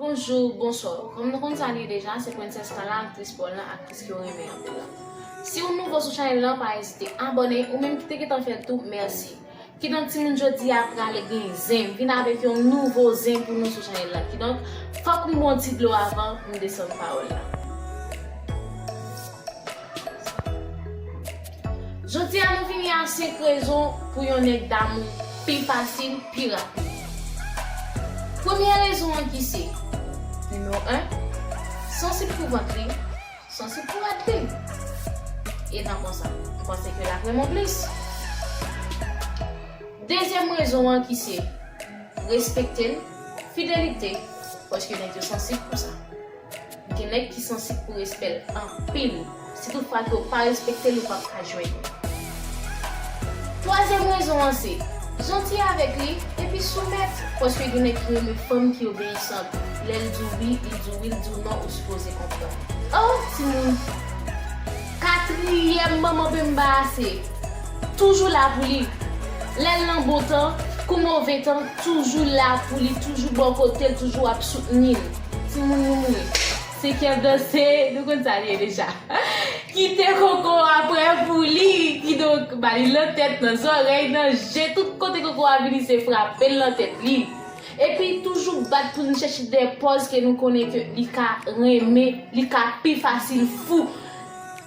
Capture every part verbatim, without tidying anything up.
Bonjou, bonswa. Kòm nou konn sa li ye deja, se Princess Kala, aktris pòl lan, aktris ke w renmen anpil lan. Si w nouvo sou chanèl lan, pa ezite abòne, ou menm ki te gentan fè l tou, mèsi. Kidonk, timoun, jodi a pral gen zen. M vin avèk yon nouvo zen pou nou sou chanèl lan. Kidonk, fòk m bwè yon ti dlo avan m desann pawòl la. Jodi a, nou vini a senk rezon pou yon nèg damou pi fasil, pi rapid. Premye rezon an ki se, nimewo en, sansib pou vant li, sansib pou rad li. E nan konsa, m panse ke l ap renmen w plis. Dezyèm rezon an ki se respekte l, fidelite, paske nèg yo sansib pou sa. Gen nèg ki sansib pou respè l anpil. Si toutfwa ke w pa respekte l, ou p ap ka jwenn li. Twazyèm rezon an se janti avèk li epi soumèt, paske gen nèg ki renmen fanm ki obeyisan. Lè l di w wi, li di w wi, l di w non, ou sipoze konprann. Oh, timoun! Katriyèm manman penba a se toujou la pou li. Lè l nan bon tan, kou move tan, toujou la pou li, toujou bò kote l, toujou ap soutni l. Timoun, nou mouri. Senkyèm nan se, nou konn sa li ye deja. Kite koko a prè pou li. Kidonk, ba li nan tèt, nan zòrèy, nan je, tout kote koko a vini, se frape l nan tèt li. Epi toujou bat pou nou chèche de pòz ke nou konnen ke li ka renmen, li ka pi fasil fou.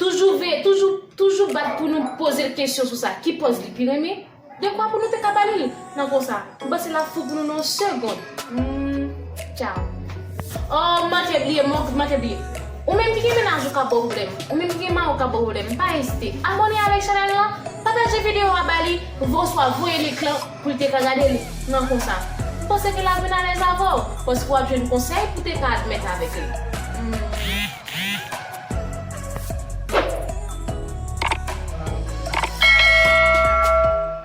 Toujou veye, toujou, toujou bat pou nou poze l kesyon sou sa. Ki pòz li pi renmen? Dekwa pou nou te ka ba li l nan konsa. M panse l ap fou pou nou nan yon segonn. Hmm, tchaw. Oh, m manke bliye, m manke bliye. Ou menm ki gen mennaj ou k ap ba w pwoblèm, ou menm ki gen mari w k ap ba w pwoblèm, pa ezite abòne avèk chanèl lan, pataje videyo a ba li, oswa voye link lan pou l te ka gade l nan konsa. M panse ke l ap vin alèz avè w, paske w ap jwenn konsèy pou te ka admèt avèk li.